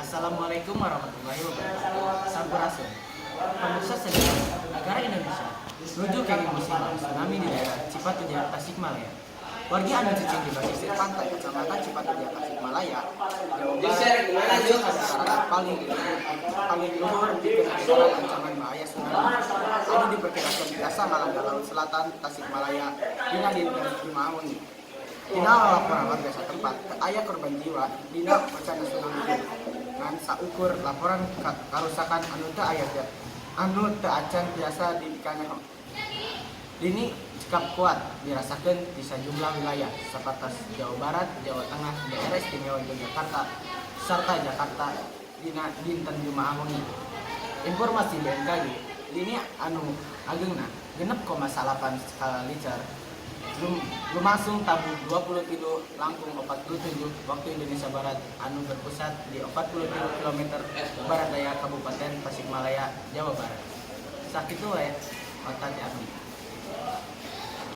Assalamualaikum warahmatullahi wabarakatuh. Sampurasun. Pemirsa sadaya, negara Indonesia nuju kenging musibah tsunami di daerah Cipatujah, Tasikmalaya. Warga anu cicing di pesisir pantai Kecamatan Cipatujah, Tasikmalaya, Jawa Barat, masyarakat paling paling luhur di dalam ancaman bahaya tsunami anu diperkirakan bisa melanda laut selatan Tasikmalaya dina dinten Jumaah wengi. Dina laporan warga setempat, teu aya korban jiwa dina bencana tsunami ngan saukur laporan karusakan anu teu aya anu teu acan tiasa dikanyaho. Lini cekap kuat dirasakeun di sajumlah wilayah sapertos Jawa Barat, Jawa Tengah, Daerah Istimewa Yogyakarta, serta Jakarta dina dinten Jumaah wengi. Informasi BMKG, lini anu ageungna 6,9 skala Richter lumangsung tabuh 23.47 waktu Indonesia Barat anu berpusat di 43 km barat daya Kabupaten Tasikmalaya, Jawa Barat. Sakitu wae warta ti abdi.